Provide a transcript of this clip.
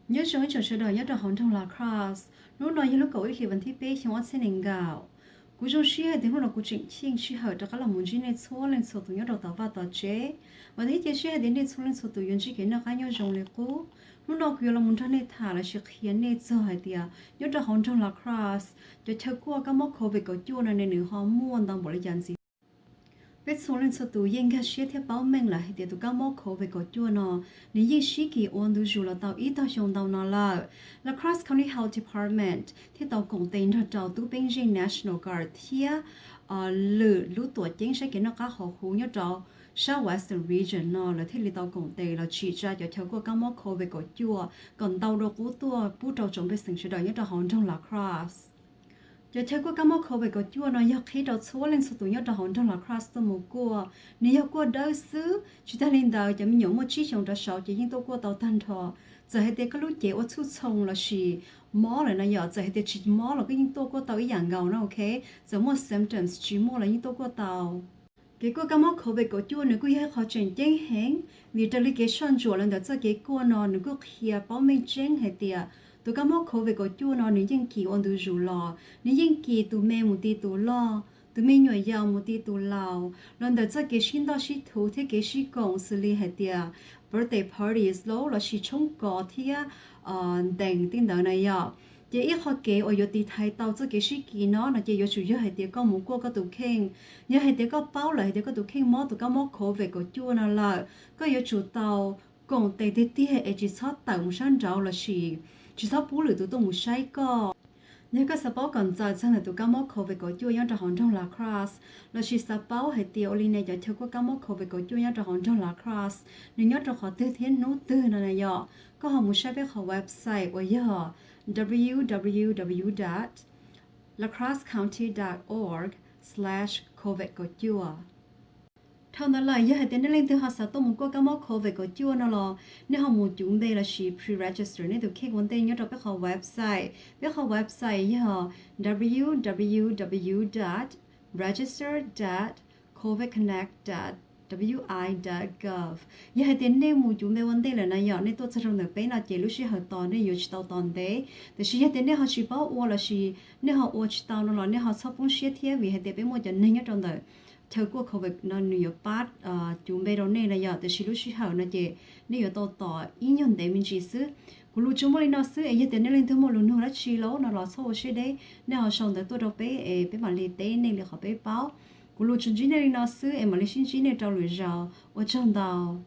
Nyob zoo ib tsoom sawv daws nyob rau hauv nroog La Crosse. Hnub no yog lub kaum ib hlis vas thib peb xyoo ob txhiab nees nkaum. Kuv zoo siab hais tias hnub no kuv tseem ceeb sij hawm rov qab los mus ntsib nej txhua leej txhua tus nyob rau tom vaj tom tsev. Vam thiab cia siab hais tias nej txhua leej txhua tus yuav ntsib kev noj qab nyob zoo li qub. Hnub no kuv yuav los mus nrog nej tham lossis qhia nej txog hais tias nyob rau hauv nroog La Crosse, cov chaw kuaj kab mob covid kaum cuaj no ne nws ho muaj ntau npaum li cas ntxiv. Peb txhua leej txhua tus yeej nkag siab thiab paub meej lawm hais tias tus kab mob covid kaum cuaj no nws yeej sib kis ua ntu zus los tau ib tog xyoo ntau no lawm. La Crosse County Health Department thiaj tau koom tes nrog rau tub peeb zeej National Guard thiab lwm lub tuam ceeb saib kev noj qab haus huv nyob rau sab Western Region no lawv thiaj li tau koom tes los tsim tsa cov chaw kuaj kab mob covid kaum cuaj kom ntau dua qub tuaj pub rau tsoom pej xeem sawv daws nyob rau hauv nroog La Crosse. Cov chaw kuaj kab mob covid kaum cuaj no yog qhib rau txhua leej txhua tus nyob rau hauv nroog La Crosse tuaj mus kuaj. Nws yog kuaj dawb xwb, tsis tag li ntawd cov me nyuam muaj tsib xyoos rov saud ces yeej tuaj kuaj tau tag nrho. Txawm hais tias koj lub cev ua txhuj txhoo lossis mob lawm no yom, txawm hais tias tsis mob los koj yeej tuaj kuaj tau ib yam nkaus no, ok. Txawm muaj symptoms tsis muaj los yeej tuaj kuaj tau. Kev kuaj kab mob covid kaum cuaj nws kuj yog ib qho tseem ceeb heev, vim raws li kev soj ntsuam los ntawm txoj kev kuaj no nws kuj qhia paub meej tseeb hais tias tus kab mob covid kaum cuaj no nws yeej kis ua ntu zus los, nws yeej kis tus me mus ti tus loj, tus me nyuam yaus mus ti tus laus, los ntawm txoj kev sib ntoj sib thuv thiab kev sib koom xws li hais tias birthday parties lauj lossis tshoob kos thiab ntees tej ntawd na yom. Ces ib qho kev uas yuav tiv thaiv tau txoj kev sib kis no no ces yuav tsum yog hais tias koj mus kuaj koj tus kheej. Yog hais tias koj paub lawm hais tias koj tus kheej mob tus kab mob covid kaum cuaj no lawm, koj yuav tsum tau koom tes tiag tiag es tsis txhob tawm mus sab nraud lossis tsis txhob pub lwm tus tuaj mus saib koj. Yog koj xav paub kom ntxaws txog ntawm tus kab mob covid kaum cuaj nyob rau hauv nroog La Crosse, lossis xav paub hais tias ua li ne cov chaw kuaj kab mob covid kaum cuaj nyob rau hauv nroog La Crosse nws nyob rau qhov twg thiab hnub twg no na yom, koj ho mus saib peb qhov website uas yog w w w dot la crosse county dot org slash covid kaum cuaj. Dhau ntawd lawm yog hais tias nej leej twg ho xav tuaj mus kuaj kab mob covid kaum cuaj no los nej ho mus cuv npe lossis pre-register nej tus kheej ua ntej nyob rau peb qhov website. Peb qhov website yog w w w dot register dot covid connect dot w i dot gov. Yog hais tias nej mus cuv npe ua ntej lawm na yom, nej tuaj txog rau ntawm peb no ces lub sij hawm tos nej yuav tsis tau tos ntev. Tiam sis yog tias nej ho tsis paub ua lossis nej ho ua tsis tau no los nej ho txhob poob siab thiab, vim hais tias peb muaj cov neeg nyob rau ntawm chaw kuaj covid no nws yuav pab cuv npe rau nej na yom. Tiam sis lub sij hawm no ces nej yuav tau tos ib nyuag ntev me ntsis xwb. Kuv lus tsuas muaj li no xwb es yog tias nej leej twg muaj lus nug dab tsi lauj no los txhob ua siab deb, nej ho sau ntawv tuaj rau peb es peb mam li teb nej li qhov peb paub. Kuv lus tsuas ntsib nej li no xwb es mam li sib ntsib nej rau lwm zaus. Ua tsaug ntau.